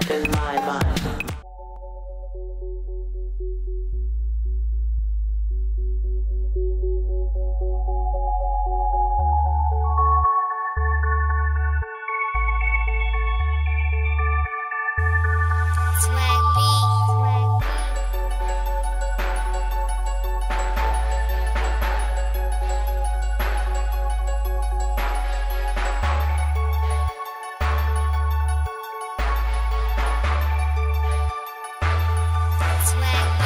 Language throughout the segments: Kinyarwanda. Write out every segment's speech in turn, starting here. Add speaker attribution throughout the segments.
Speaker 1: In my mind.
Speaker 2: Swag B. Swag B.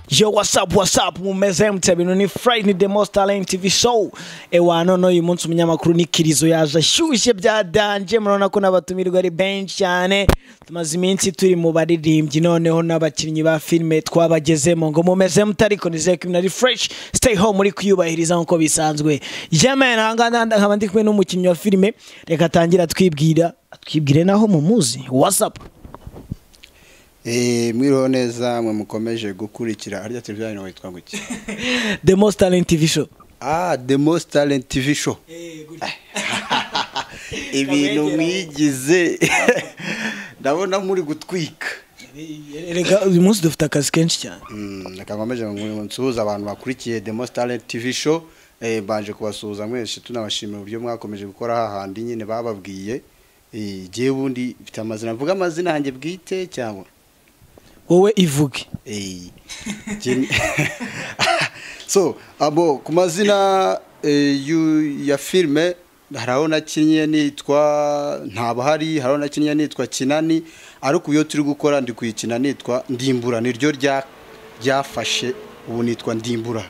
Speaker 3: Yo, what's up, what's up? Mumeze mute? Bino ni Friday, the Most Talent TV Show. Ewa none uyu munsi umunyamakuru ni Kirizo yaje ashyushye bya danger. Murabona ko n'abatumirwa ari benshi cyane. Tumaze iminsi turi mu baririmbyi, noneho n'abakinnyi ba filime twabagezemo. Ngo mumeze mute? Ariko nizeye ko ibintu ari fresh. Stay home, muri kwiyubahiriza nk'uko bisanzwe. Yeah man, ahangaha nkaba ndi kumwe n'umukinnyi wa filime. Reka atangira atwibwira, atwibwire naho mumuzi. What's up?
Speaker 4: Mwiriho neza mwe mukomeje gukurikira harya televiziyo yanyu witwa nguki?
Speaker 3: The Most Talent TV Show.
Speaker 4: Ah, The Most Talent TV Show. Ibintu mwigize ndabona muri gutwika.
Speaker 3: Reka uyu munsi dufite akazi kenshi cyane.
Speaker 4: Reka nkomeje ngo nsuhuze abantu bakurikiye The Most Talent TV Show. Mbanje kubasuhuza mwese, tunabashimira uburyo mwakomeje gukora hahandi nyine bababwiye. Jyewe ubundi mfite amazina, mvuga amazina yanjye bwite cyangwa
Speaker 3: wowe ivuge.
Speaker 4: So abo ku mazina ya filime, hari aho nakinnye nitwa Ntabahari, hari aho nakinnye nitwa Kinani, ariko iyo turi gukora ndi kuyikina nitwa Ndimbura. Niryo ryafashe ubu nitwa Ndimbura.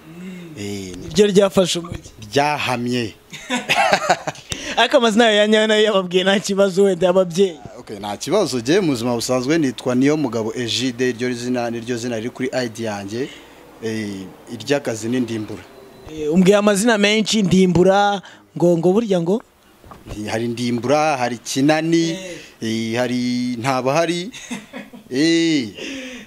Speaker 3: Niryo ryafashe umujyi,
Speaker 4: ryahamye.
Speaker 3: Ariko amazina yawe ya nyayo nayo yababwiye nta kibazo wenda y'ababyeyi?
Speaker 4: Okay, nta kibazo. Jye mu buzima busanzwe nitwa Niyo Mugabo Egide, iryo zina niryo zina riri kuri ID yanjye. Iry'akazi ni Ndimbura.
Speaker 3: Umbwiye amazina menshi, Ndimbura, ngo burya ngo
Speaker 4: hari Ndimbura, hari Kinani, hari Ntabahari.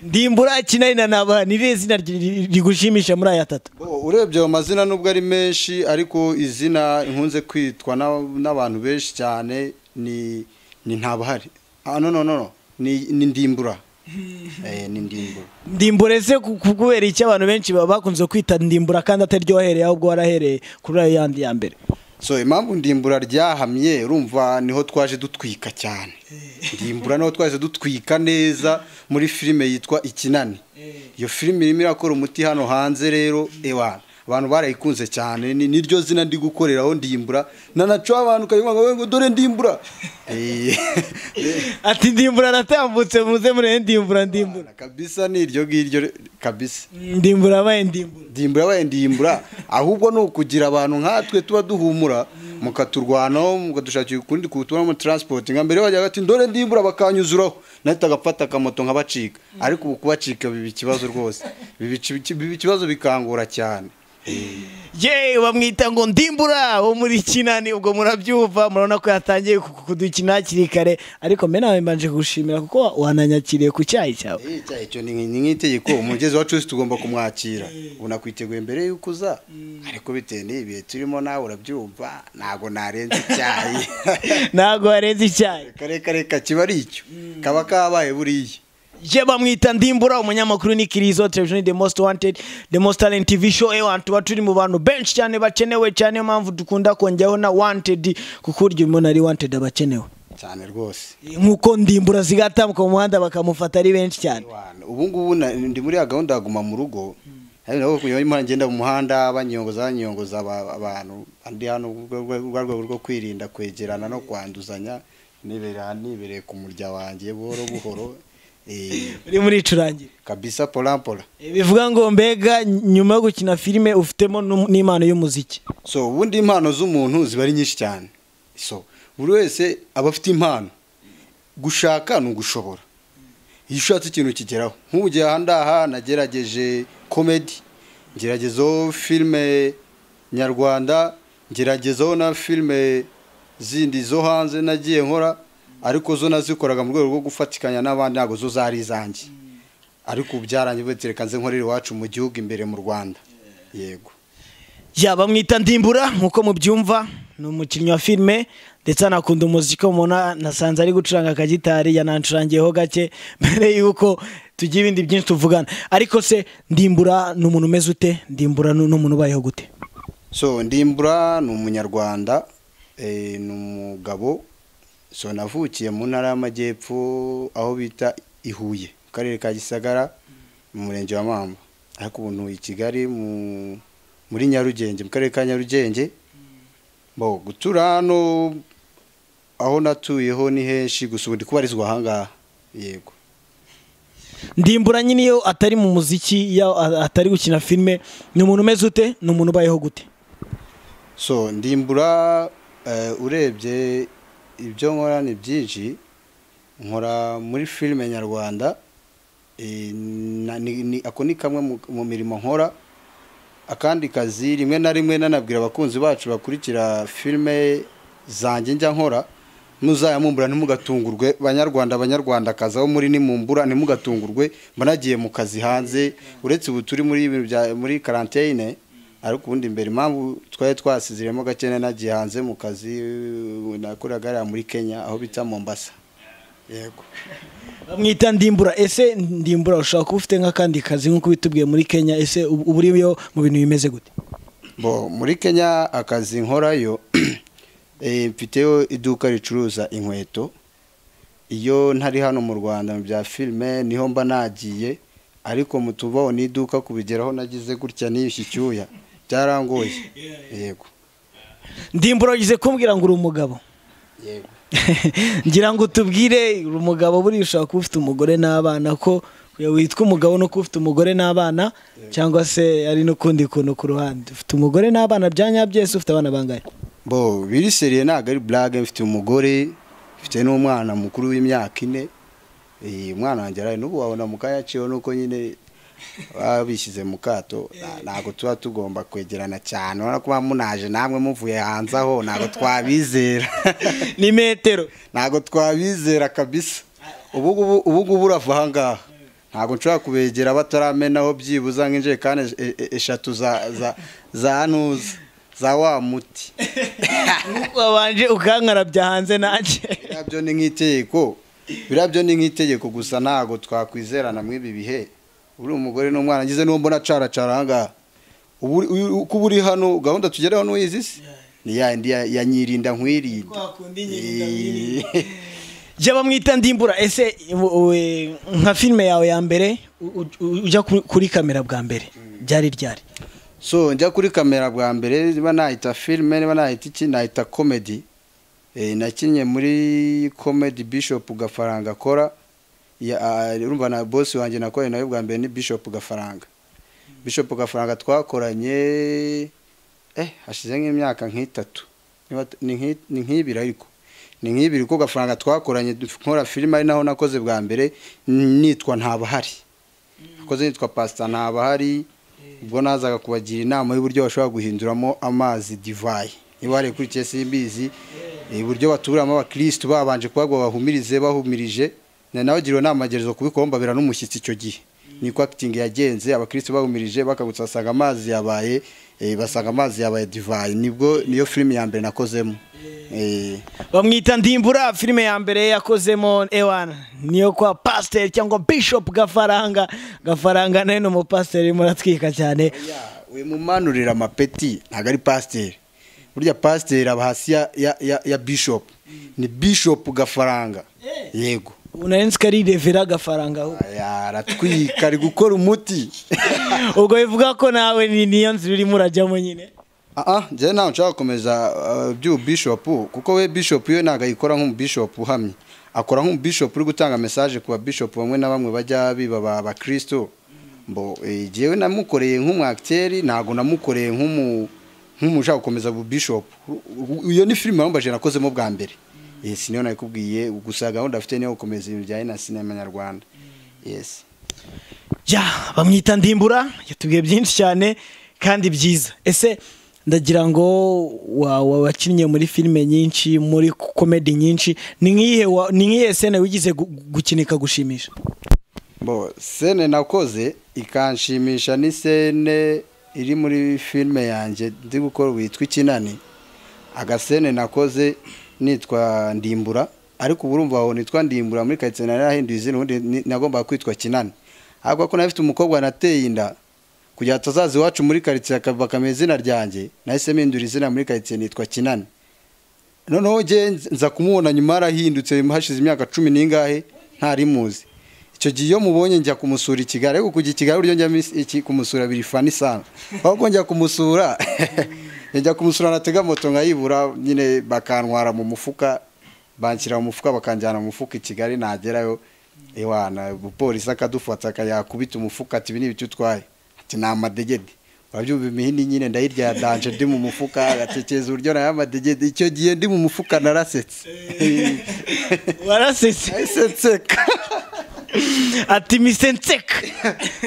Speaker 3: Ndimbura, Kinani na Ntabahari, ni irihe zina rigushimisha muri aya atatu?
Speaker 4: Urebye ayo mazina nubwo ari menshi, ariko izina nkunze kwitwa n'abantu benshi cyane ni Ntabahari. Ah, no no no, ni Ndimbura. Ni Ndimbura.
Speaker 3: Ndimbura ese kubera iki abantu benshi baba bakunze kwita Ndimbura kandi ataryohereye, ahubwo warahereye kuri ayo yandi ya mbere?
Speaker 4: So impamvu Ndimbura ryahamye, urumva niho twaje dutwika cyane. Ndimbura niho twaje dutwika neza muri filime yitwa Ikinani. Iyo filime irimo irakora umuti hano hanze rero, ewa abantu barayikunze cyane. Niryo zina ndi gukoreraho, Ndimbura. Nanaco abantu kayumva ngo dore Ndimbura.
Speaker 3: Ati Ndimbura aratambutse, muze muri Ndimbura, Ndimbura.
Speaker 4: Kabisa niryo ngiryo kabisa.
Speaker 3: Ndimbura abaye Ndimbura.
Speaker 4: Ndimbura abaye Ndimbura. Ahubwo ni ukugira abantu nkatwe tuba duhumura, mukaturwanaho, mukadushakira ukundi kutubona mu transport. Nka mbere bajyaga ati ndore Ndimbura bakanyuzuraho, nahita agafata akamoto nkabacika. Ariko ubu kubacika biba ikibazo rwose. Biba ikibazo bikangura cyane.
Speaker 3: Ye bamwita ngo Ndimbura wo muri Kinani, ubwo murabyumva, murabona ko yatangiye kudukina hakiri kare. Ariko mbe nawe mbanje kugushimira kuko wananyakiriye ku cyayi cyawe.
Speaker 4: Icyayi cyo ni nk'itegeko, umugezi wacu wese tugomba kumwakira. Unakwiteguye mbere yuko uza, ariko bitewe n'ibihe turimo nawe urabyumva, ntago narenze icyayi.
Speaker 3: Ntago warenze icyayi.
Speaker 4: Reka reka kiba ari icyo, kaba kabaye buriya.
Speaker 3: Je bamwita Ndimbura, umunyamakuru ni Kirizo, television The Most Wanted, The Most Talent TV Show. Ewa tuba turi mu bantu benshi cyane bakenewe cyane, mpamvu dukunda kongeraho na wanted, kuko urya umuntu ari wanted abakenewe
Speaker 4: cyane rwose.
Speaker 3: Nkuko Ndimbura zigatambuka mu muhanda bakamufata ari benshi cyane.
Speaker 4: Ubu ngubu ndi muri gahunda ya guma mu rugo. Hari nabo kunywa imana ngenda mu muhanda banyongoza abantu andi hano rwego rwo kwirinda kwegerana no kwanduzanya, nibereye ku murya wanjye buhoro buhoro.
Speaker 3: Uri muri icurangira
Speaker 4: kabisa, pola pola.
Speaker 3: Bivuga ngo mbega nyuma yo gukina filime ufitemo n'impano y'umuziki?
Speaker 4: So ubundi impano z'umuntu ziba ari nyinshi cyane. So buri wese aba afite impano, gushaka ni ugushobora. Iyo ushatse ikintu kigeraho. Nk'ubu gihe aha ngaha nagerageje comedy, ngeragezaho filime nyarwanda, ngeragezaho na filime zindi zo hanze nagiye nkora. Ariko zo nazikoraga mu rwego rwo gufatikanya n'abandi, ntabwo zo zari izanjye. Ariko ubu byarangiye, reka nze nkorere iwacu mu gihugu imbere mu Rwanda. Yego.
Speaker 3: Ya, bamwita Ndimbura nkuko mubyumva, ni umukinnyi wa filime ndetse anakunda umuziki. Mubona nasanze ari gucuranga akagitari, yanancurangiyeho gake mbere yuko tugira ibindi byinshi tuvugana. Ariko se Ndimbura ni umuntu umeze ute? Ndimbura ni umuntu ubayeho gute?
Speaker 4: So Ndimbura ni umunyarwanda, ni umugabo. So navukiye mu ntara y'Amajyepfo aho bita i Huye, mu karere ka Gisagara, mu murenge wa Mamba. Ariko ubu ntuye i Kigali muri Nyarugenge, mu karere ka Nyarugenge. Bo gutura hano aho natuyeho ni henshi, gusa ubu ndi kubarizwa ahangaha. Yego.
Speaker 3: Ndimbura nyine iyo atari mu muziki, iyo atari gukina filime, ni umuntu umeze ute? Ni umuntu ubayeho gute?
Speaker 4: So Ndimbura, urebye ibyo nkora ni byinshi. Nkora muri filime nyarwanda, ako ni kamwe mu mirimo nkora. Akandi kazi rimwe na rimwe nanabwira abakunzi bacu bakurikira filime zanjye njya nkora, muzayamumbura ntimugatungurwe, banyarwanda banyarwandakazi aho muri, nimumbura ntimugatungurwe, mba nagiye mu kazi hanze. Uretse ubu turi muri ibintu bya muri quarantaine, ariko ubundi imbere impamvu twari twasiziremo gake, nagiye hanze mu kazi nakoraga hariya muri Kenya aho bita Mombasa. Yego.
Speaker 3: Bamwita Ndimbura. Ese Ndimbura, ushobora kuba ufite nk'akandi kazi nk'uko bitubwiye muri Kenya, ese ubu uriyo mu bintu bimeze gute?
Speaker 4: Bo muri Kenya akazi nkorayo, mfiteyo iduka ricuruza inkweto. Iyo ntari hano mu Rwanda mu bya filime niho mba nagiye, ariko mutubaho n'iduka kubigeraho nagize gutya niyushye icyuya, byarangoye. Yego.
Speaker 3: Ndimbura, ugize kumbwira ngo uri umugabo.
Speaker 4: Yego.
Speaker 3: Ngira ngo utubwire, uri umugabo, buriya ushobora kuba ufite umugore n'abana, ko witwa umugabo no kuba ufite umugore n'abana, cyangwa se ari n'ukundi kuntu ku ruhande. Ufite umugore n'abana bya nyabyo? Ese ufite abana bangahe?
Speaker 4: Bo biri sérieux, ntabwo ari blague, mfite umugore, mfite n'umwana mukuru w'imyaka 4. Umwana wanjye arahari n'ubu wabona mu kanya aciyeho, nuko nyine baba bishyize mu kato, ntabwo tuba tugomba kwegerana cyane. Urabona ko munaje namwe muvuye hanze aho, ntabwo twabizera.
Speaker 3: Ni metero.
Speaker 4: Ntabwo twabizera kabisa. Ubu ngubu urava aha ngaha, ntabwo nshobora kubegera bataramenaho byibuza nk'injerekani 3 za ntuza za wa muti.
Speaker 3: Wabanje ukankarabya hanze nanjye.
Speaker 4: Biriya byo ni nk'itegeko, biriya byo ni nk'itegeko, gusa ntabwo twakwizerana muri ibi bihe. Uri umugore n'umwana ngize n'uwo mbona acaracara aha ngaha. Ubu uko uba uri hano, gahunda tugeraho n'uyizi se ni ya yindi ya nyirinda nkwirinda.
Speaker 3: Kwa kundi nyirinda nkwirinda. Jya bamwita Ndimbura. Ese nka filime yawe ya mbere ujya kuri kamera bwa mbere byari ryari?
Speaker 4: So njya kuri kamera bwa mbere, niba nahita filime, niba nahita iki, nahita comedy. Nakinnye muri comedy Bishop Gafaranga akora. Urumva na boss wanjye nakoranye nawe bwa mbere ni Bishop Gafaranga. Bishop Gafaranga twakoranye, hashize nk'imyaka nk'itatu. Ni nk'ibiri, ariko ni nk'ibiri ko Gafaranga twakoranye nkora filime, ari naho nakoze bwa mbere nitwa Ntabahari. Nakoze nitwa Pastor Ntabahari. Ubwo nazaga kubagira inama y'uburyo bashobora guhinduramo amazi divayi, niba warikurikiye simbizi, uburyo batuburamo abakirisitu babanje kubagwa bahumirize, bahumirije. Na nawe gira inama gereza kubikora mbabera n'umushyitsi. Icyo gihe niko acting yagenze, abakirisitu bahumirije, bakagutsa basanga amazi yabaye, basanga amazi yabaye divayi. Nibwo niyo filime ya mbere nakozemo.
Speaker 3: Bamwita Ndimbura, filime ya mbere yakozemo ewana niyo kwa pasiteri cyangwa Bishop Gafaranga. Gafaranga nawe ni umupasiteri, muratwika cyane.
Speaker 4: We mumanurira amapeti, ntabwo ari pasiteri. Burya pasiteri aba hasi ya bishop, ni Bishop Gafaranga. Yego.
Speaker 3: Ubu nari nzi ko ari Reverend Gafaranga ahubwo.
Speaker 4: Aya, aratwika, ari gukora umuti.
Speaker 3: Ubwo bivuga ko nawe ni niyo nzira urimo urajyamo nyine.
Speaker 4: Ah, njyewe ntabwo nshaka gukomeza by'ubu bishop, kuko we bishop yo ntabwo ayikora nk'umubishop uhamye, akora nk'umubishop uri gutanga message ku babishop bamwe na bamwe bajya biba abakristo. Mbo jyewe namukoreye nk'umu acteur, ntabwo namukoreye nk'umu ushaka gukomeza bu bishop. Iyo ni filime wambaje nakozemo bwa mbere. Yes, niyo nakubwiye. Gusa gahunda afite niyo gukomeza ibintu bijyanye na sinema nyarwanda. Yes.
Speaker 3: Ya, bamwita Ndimbura, yatubwiye byinshi cyane kandi byiza. Ese Ndagira ngo wakinnye muri filime nyinshi, muri comedy nyinshi, ni nk'iyihe scene wigize gukinika gushimisha?
Speaker 4: Bo scene nakoze ikanshimisha ni scene iri muri filime yanjye ndi gukora witwa Ikinani. Agasene nakoze nitwa Ndimbura, ariko ubu urumva aho nitwa Ndimbura muri karitsiye narahinduye izina, ubundi nagombaga kwitwa Kinani, ariko ko nafite umukobwa nateye inda kugira atazaza iwacu muri karitsiye bakamenya izina ryanjye, nahise mpindura izina muri karitsiye nitwa Kinani. Noneho njye nza kumubona nyuma yarahindutse, hashize imyaka 10 n'ingahe ntarimuzi. Icyo gihe iyo mubonye njya kumusura i Kigali, ariko kujya i Kigali uburyo njya kumusura biri fani sana, ahubwo njya kumusura njya kumusura natega moto nkayibura nyine, bakantwara mu mufuka, banshyira mu mufuka, bakanjyana mu mufuka i Kigali. Nagerayo ewana umupolisi akadufata akayakubita umufuka ati ibi ni ibiki utwaye, ati ni amadegede. Urabyumva imihini nyine ndayirya ya danje ndi mu mufuka, agatekereza uburyo nayo amadegede. Icyo gihe ndi mu mufuka narasetse.
Speaker 3: Warasetse?
Speaker 4: Narasetseka.
Speaker 3: Ati misenseka.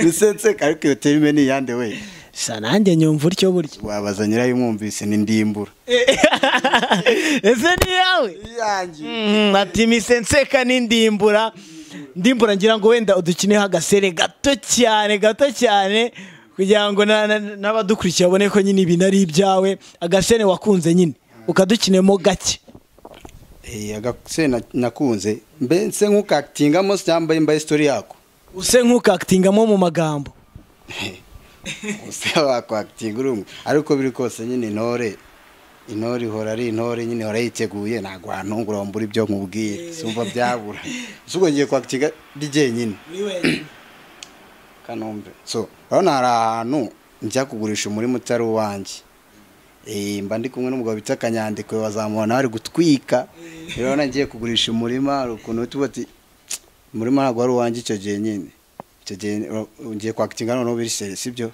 Speaker 4: Misenseka, ariko iyo terime ni iyande we.
Speaker 3: Sa nanjye nyumva utyo buryo.
Speaker 4: Wabaza nyirayo umwumvise ni Ndimbura.
Speaker 3: Ese ni yawe?
Speaker 4: Iyanjye.
Speaker 3: Ati misenseka ni Ndimbura. Ndimbura ngira ngo wenda udukineho agasere gato cyane gato cyane kugira ngo n'abadukurikiye babone ko nyine ibintu ari ibyawe. Agasene wakunze nyine ukadukinemo gake.
Speaker 4: Agasene nakunze mbe nse nk'ukakitingamo cyangwa mbaye story yako.
Speaker 3: Use nk'ukakitingamo mu magambo.
Speaker 4: Use wakwakitinga urumwe, ariko biri kose nyine intore intore ihora ari intore nyine, ihora yiteguye, ntabwo wantungura ngo mbure ibyo nkubwiye, sumva byabura. Ubwo ngiye kwakitinga ndi jyenyine Kanombe. So urabona hari ahantu njya kugurisha umurima utari uwanjye, mba ndi kumwe n'umugabo bita Kanyandekwe, bazamubona bari gutwika. Urabona ngiye kugurisha umurima, ukuntu tuba ati umurima ntabwo wari uwanjye icyo gihe nyine. Icyo gihe ngiye kwakitinga noneho biri seri, sibyo?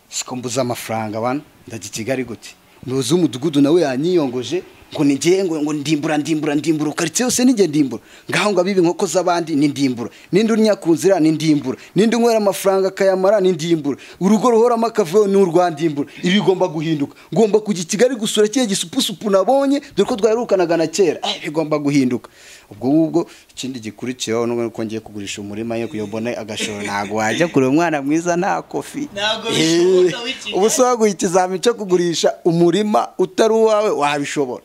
Speaker 4: Siko mbuze amafaranga bana, ndajya i Kigali gute? Umuyobozi w'umudugudu nawe yanyiyongoje ngo ningiye ngo Ndimbura Ndimbura Ndimbura, karitsiye yose ninjye Ndimbura, ngaho ngo abibe inkoko z'abandi ni Ndimbura, ninde urnya ku nzira ni Ndimbura, ninde unywera amafaranga akayamara ni Ndimbura, urugo ruhoramo akavuyo ni urwa Ndimbura. Ibi bigomba guhinduka, ngomba kujya i Kigali gusura kiriya gisupusupu nabonye, dore ko twaherukanaga na kera. Bigomba guhinduka. Ubwo ngubwo ikindi gikurikiyeho ni uko ngiye kugurisha umurima yo kuyobona agashoro. Ntabwo wajya kureba umwana mwiza nta kofi, ubu se waguha ikizami cyo kugurisha umurima utari uwawe wabishobora?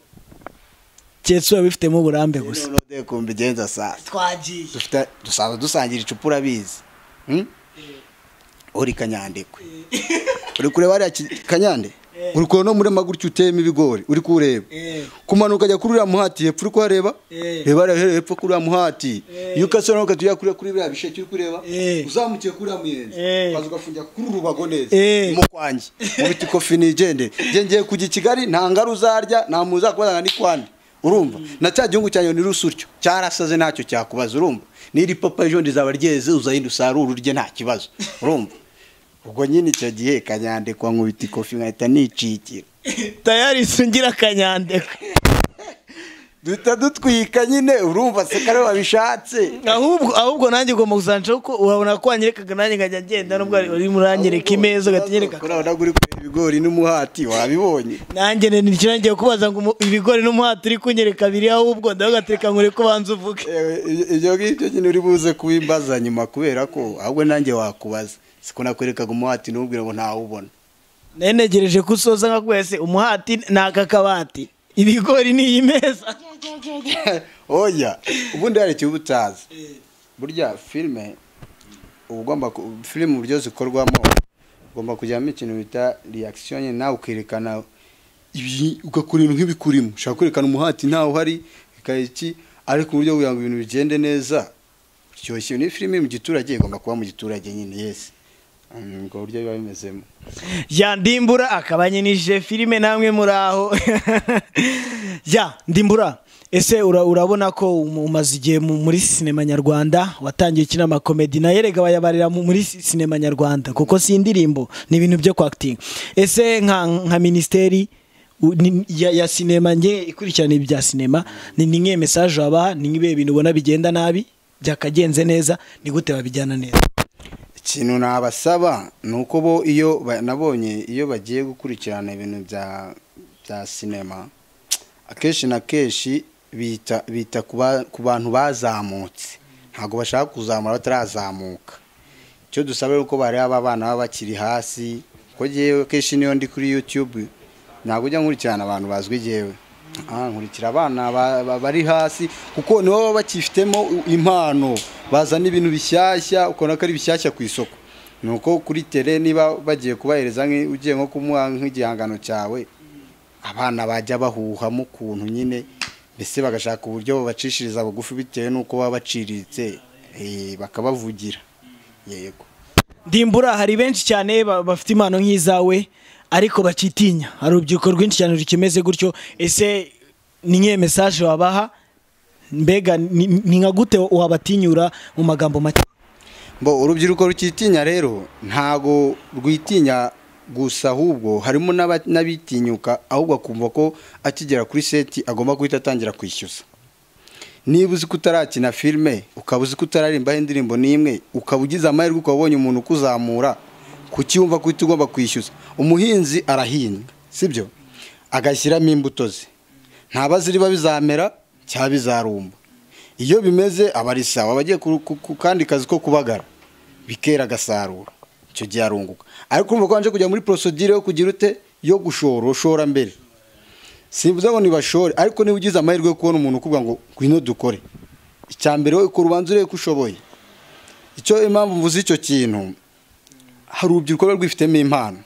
Speaker 3: Keretse wabifitemo uburambe gusa.
Speaker 4: None kumbigenza sasa.
Speaker 3: Twagiye.
Speaker 4: Dufite dusanzwe dusangira icupa urabizi. Uri Kanyandekwe. Uri kureba hariya Kanyande? Uri kureba no muri magurutyo uteyemo ibigori, uri kureba. Kumanuka ajya kuri uriya muhati hepfo uri kuhareba? Reba hariya hepfo kuri uriya muhati. Iyo ukase naho ukajya kuri biriya bisheke uri kureba? Uzamukiye kuri uriya muyenzi. Ukaza ugafungira kuri uru rubago neza. Mu kwanjye. Mu biti kofi nigende. Nge ngiye kujya i Kigali nta ngaru uzarya, nta muntu uzakubaza ni kwande. Urumva na cya gihugu cyanyu ni rusuryo cyarasaze ntacyo cyakubaza. Urumva niri papa ejo ndizaba ryeze uzahinda usarura urye nta kibazo. Urumva ubwo nyine icyo gihe Kanyandekwa nkubita ikofi nkahita nicikira.
Speaker 3: Tayari sungira Kanyandekwe.
Speaker 4: Duhita dutwika nyine, urumva se kare wabishatse.
Speaker 3: Ahubwo nanjye ugomba kuzanca kuko urabona ko wanyerekaga nanjye nkajya ngenda, nubwo uri muranyereka imeza ugatinyereka.
Speaker 4: Urabona ko uri kureba ibigori n'umuhati wabibonye.
Speaker 3: Nanjye nicyo ngiye kubaza ngo ibigori n'umuhati uri kunyereka biri ahubwo ndagatereka nkure ko banza uvuge.
Speaker 4: Ibyo ngibyo nyine uri buze kubimbaza nyuma kubera ko ahubwo nanjye wakubaza. Siko nakwerekaga umuhati n'ubwira ngo ntawubona.
Speaker 3: Nenegereje ko usoza nka kwese umuhati naka kabati. Ibigori ni iyi meza.
Speaker 4: Oya, ubundi hari icyo utazi. Burya filme ugomba filme uburyo zikorwamo ugomba kujyamo ikintu bita reaction nawe ukerekana ibi ugakora ibintu nk'ibikurimo. Ushaka kwerekana umuhati ntawe uhari iki, ariko uburyo kugira ngo ibintu bigende neza kiryoshye. Ni filme mu giturage igomba kuba mu giturage nyine, yes. Ngo buryo biba bimezemo.
Speaker 3: Ya Ndimbura akabanye nije filime namwe muraho. Ya Ndimbura, ese urabona ko umaze igihe muri sinema nyarwanda, watangiye ukina amakomedi na yerega bayabarira muri sinema nyarwanda kuko si indirimbo ni ibintu byo kwacting. Ese nka ministeri ya sinema nge ikurikirana ibya sinema, ni nkiye message wabaha, ni nkibe ibintu ubona bigenda nabi byakagenze neza, ni gute babijyana neza?
Speaker 4: Ikintu nabasaba ni uko bo iyo nabonye iyo bagiye gukurikirana ibintu bya sinema, akenshi na kenshi bita ku bantu bazamutse, ntabwo bashaka kuzamura batarazamuka. Icyo dusaba ni uko bareba abana baba bakiri hasi, kuko njyewe kenshi niyo ndi kuri YouTube ntabwo ujya nkurikirana abantu bazwi njyewe, nkurikira abana bari hasi, kuko nibo baba bakifitemo impano, bazana ibintu bishyashya ukabona ko ari bishyashya ku isoko. Ni uko kuri tele niba bagiye kubahereza ugiye nko kumuha nk'igihangano cyawe, abana bajya bahuhamo ukuntu nyine, mbese bagashaka uburyo babacishiriza bugufi bitewe n'uko baba baciriritse, bakabavugira. Yego.
Speaker 3: Ndimbura, hari benshi cyane bafite impano nk'izawe ariko bakitinya, hari urubyiruko rwinshi cyane rukimeze gutyo. Ese ni nk'iyo message wabaha? Mbega ni nka gute wabatinyura mu magambo make?
Speaker 4: Bo urubyiruko rukitinya rero ntago rwitinya gusa, ahubwo harimo n'abitinyuka, ahubwo akumva ko akigera kuri seti agomba guhita atangira kwishyuza. Niba uzi ko utarakina filime, ukaba uzi ko utararimbaho indirimbo n'imwe, ukaba ugize amahirwe ukaba ubonye umuntu ukuzamura, kuki wumva ko ugomba kwishyuza? Umuhinzi arahinga, sibyo? Agashyiramo imbuto ze, ntabazi niba bizamera cyangwa bizarumba. Iyo bimeze aba ari sawa, aba agiye ku kandi kazi ko kubagara, bikera agasarura, icyo gihe arunguka. Ariko urumva ko wanje kujya muri procedure yo kugira ute, yo gushora, ushora mbere. Simvuze ngo nibashore, ariko niba ugize amahirwe yo kubona umuntu ukubwira ngo ngwino dukore, icya mbere wowe ukora ubanza urebe ko ushoboye. Icyo impamvu mvuze icyo kintu, hari urubyiruko ruba rwifitemo impano.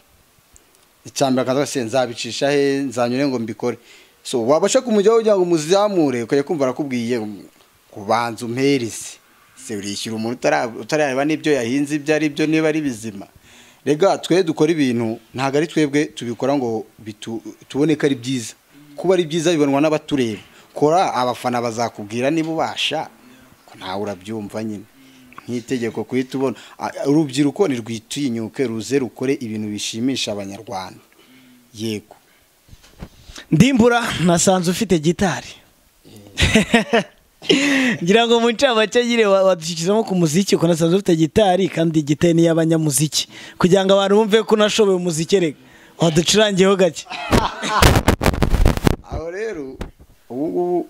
Speaker 4: Icya mbere akaza se nzabicisha he, nzanyure ngo mbikore. So wabasha kumujyaho kugira ngo umuzamure, ukajya kumva arakubwiye kubanza umpereze. Se urishyura umuntu utarareba n'ibyo yahinze ibyo ari byo niba ari bizima. Rega twe dukora ibintu ntabwo ari twebwe tubikora ngo tubone ko ari byiza. Kuba ari byiza bibonwa n'abatureba. Kora abafana bazakubwira niba ubasha, ko nawe urabyumva nyine. Nk'itegeko kuhita ubona. Urubyiruko nirwitinyuke ruze rukore ibintu bishimisha abanyarwanda. Yego.
Speaker 3: Ndimbura, nasanze ufite gitari. Ngira ngo mu ncamake nyine wadushyikizamo ku muziki, ko nasanze ufite gitari kandi gitari ni iy'abanyamuziki, kugira ngo abantu bumve ko unashoboye umuziki, reka waducurangiyeho gake.
Speaker 4: Aho rero ubu ngubu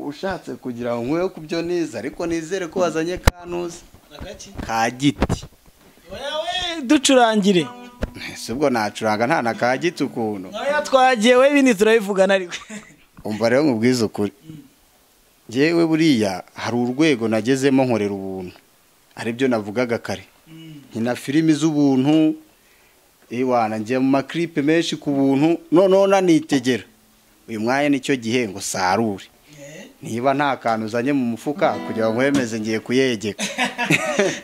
Speaker 4: ushatse kugira ngo nkwe ku byo nize, ariko nizere ko wazanye kanuzi ka giti.
Speaker 3: Wewe ducurangire.
Speaker 4: Ese ubwo nacuranga nta na ka giti ukuntu?
Speaker 3: Oya, twagiye we ibindi turabivugana ariko.
Speaker 4: Umva rero nkubwize ukuri, njyewe buriya hari urwego nagezemo nkorera ubuntu, aribyo navugaga kare. Nkina filimi z'ubuntu, ewana ngiye mu maklipe menshi ku buntu, noneho nanitegera uyu mwanya nicyo gihe ngo sarure. Niba nta kantu uzanye mu mufuka kugira ngo nkwemeze ngiye kuyegeka.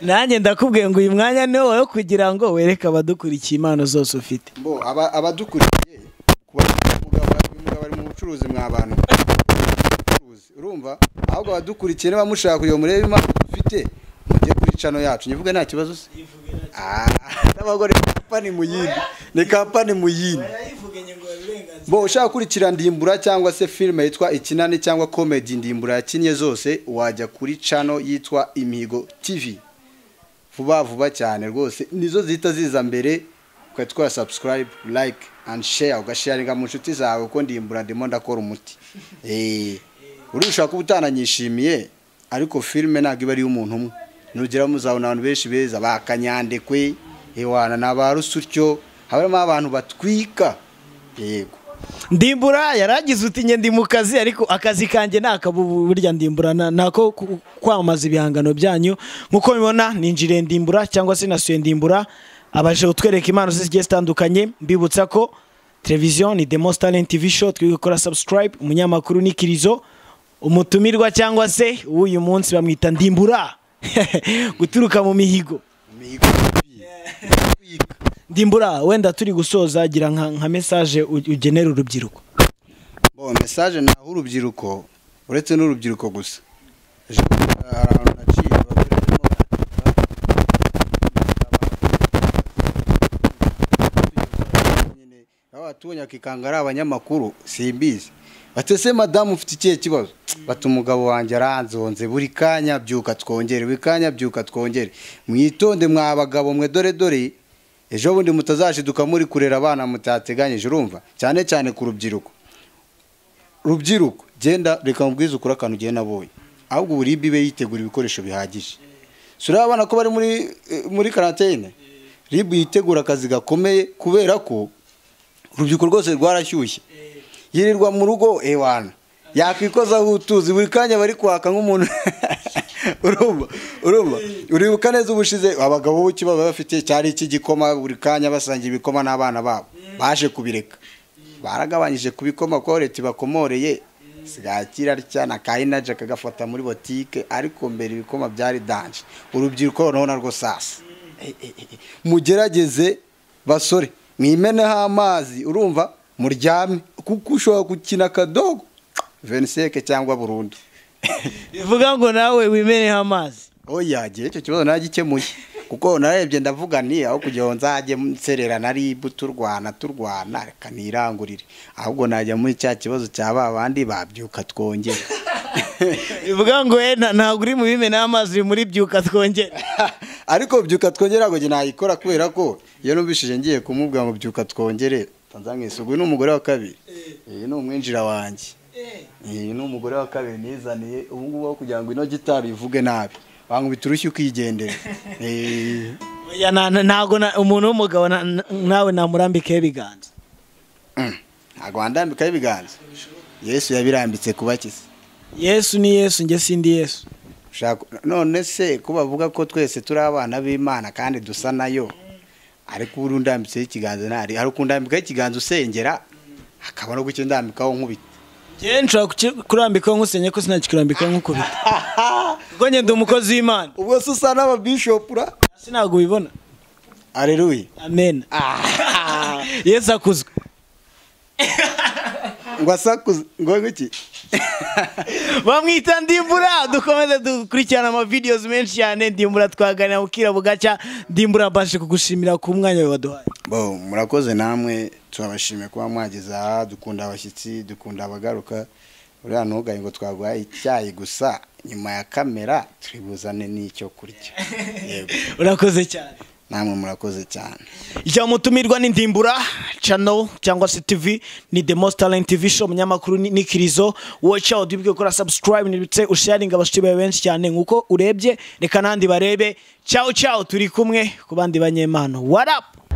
Speaker 3: Nanjye ndakubwiye ngo uyu mwanya ni wowe kugira ngo wereke abadukurikiye impano zose ufite.
Speaker 4: Bo abadukurikiye kuba umugabo ari mu bucuruzi mwa bantu. Urumva ahubwo abadukurikiye niba mushaka kugira murebe impano ufite, mujye kuri channel yacu. Nyivuge nta kibazo se? N'abagore kampani muyindi. Ni kampani muyindi. Bo ushaka kurikira Ndimbura cyangwa se filime yitwa Ikinani cyangwa comedy Ndimbura yakinye zose, wajya kuri channel yitwa Imihigo TV. Vuba vuba cyane rwose, nizo zihita ziza mbere, ukatwara subscribe, like and share, ugasharinga mu nshuti zawe ko Ndimbura ndimo ndakora umuti. Urusha kuba utananyishimiye, ariko filime ntabwo iba ari umuntu umwe. Nugera muzabona abantu benshi beza bakanyandekwe, ewana nabarusutyo, habamo abantu batwika. Yego.
Speaker 3: Ndimbura yaragize uti nge ndi mu kazi, ariko akazi kanjye nakabu burya Ndimbura nako kwamamaza ibihangano byanyu. Nkuko mubibona ninjire Ndimbura cyangwa se nasuye Ndimbura, abaje kutwereka impano zigiye zitandukanye. Mbibutsa ko television ni The Most Talent TV Show, twibuke gukora subscribe. Umunyamakuru ni Kirizo, umutumirwa cyangwa se uyu munsi bamwita Ndimbura guturuka mu mihigo. Ndimbura, wenda turi gusoza, gira nka message ugenera urubyiruko.
Speaker 4: Bo message naho urubyiruko, uretse n'urubyiruko gusa, ahantu naciye abagore barimo tubonye akikanga ari abanyamakuru simbizi, Batese madamu ufite ikihe kibazo? Bati umugabo wanjye aranzonze buri kanya byuka twongere, buri kanya byuka twongere. Mwitonde mwa bagabo mwe, dore dore ejo bundi mutazashiduka muri kurera abana mutateganyije. Urumva cyane cyane ku rubyiruko, rubyiruko genda reka mubwize ukuri akantu ugiye nabonye, ahubwo buri bibe yitegura ibikoresho bihagije. Si urabona ko bari muri karantene, RIB yitegura akazi gakomeye kubera ko urubyiruko rwose rwarashyushye, yirirwa mu rugo ewana yakwikozaho utuzi buri kanya bari kwaka nk'umuntu. Urumva uribuka neza ubushize abagabo bo kiba bafite cyari ik'igikoma, buri kanya basangira ibikoma n'abana babo, baje kubireka baragabanyije kubikoma kuko leta ibakomoreye, sigaye kirarya na kayinaje akagafata muri botike, ariko mbere ibikoma byari danje. Urubyiruko noneho narwo sasa mugerageze basore mwimeneho amazi, urumva muryame, kuko ushobora gukina akadogo veniseke cyangwa burundu.
Speaker 3: Bivuga ngo nawe wimeneho amazi.
Speaker 4: Oya gihe icyo kibazo nagikemuye, kuko narebye ndavuga nti aho kugira ngo nzajye nserera na RIB turwana reka nirangurire, ahubwo najya muri cya kibazo cya ba bandi babyuka twongere.
Speaker 3: Bivuga ngo ntabwo uri mu bimeneho amazi, uri muri byuka twongere.
Speaker 4: Ariko byuka twongere ntabwo njye nayikora, kubera ko iyo numvishije ngiye kumubwira ngo byuka twongere nzamwise. Uyu ni umugore wa kabiri, iyi ni umwinjira wanjye, iyi ni umugore wa kabiri nizaniye ubu ngubu, aho kugira ngo ino gitari ivuge nabi bankubita urushyi ukigendera.
Speaker 3: Ntabwo umuntu w'umugabo nawe namurambikaho ibiganza.
Speaker 4: Ntabwo wandambikaho ibiganza, Yesu yabirambitse kubakiza.
Speaker 3: Yesu ni Yesu, njye sindi Yesu.
Speaker 4: None se ko bavuga ko twese turi abana b'Imana kandi dusa nayo, ariko ubu ndambitseho ikiganza ntari, hari ukundambikaho ikiganza usengera, hakaba no gukindambikaho nkubita.
Speaker 3: Njye nshobora kurambikaho nkusenye ko sinakikurambikaho nkukubita, kuko njye ndi umukozi w'Imana.
Speaker 4: Ubwo se usa n'ababishop ra?
Speaker 3: Sinabwo ubibona.
Speaker 4: Haleluya.
Speaker 3: Amen. Yesu akuzwe.
Speaker 4: Ngo asakuze ngo iki?
Speaker 3: Bamwita Ndimbura. Dukomeze dukurikirana ama videos menshi cyane. Ndimbura twaganira bukira bugacya. Ndimbura mbashe kugushimira ku mwanya waduhaye.
Speaker 4: Bo murakoze namwe, turabashimiye kuba mwageze aha. Dukunda abashyitsi, dukunda abagaruka. Uriya ntugaye ngo twaguhaye icyayi gusa, nyuma ya kamera turibuzane n'icyo kurya. Yego.
Speaker 3: Urakoze cyane.
Speaker 4: Namwe murakoze cyane.
Speaker 3: Icyo mutumirwa ni Ndimbura channel cyangwa se TV, ni The Most Talent TV show, munyamakuru ni Kirizo. Watch out, wibuke gukora subscribe ndetse usharinga abashyitsi bawe benshi cyane nkuko urebye, reka nandi barebe. Ciao ciao, turi kumwe ku bandi banyemano. What up?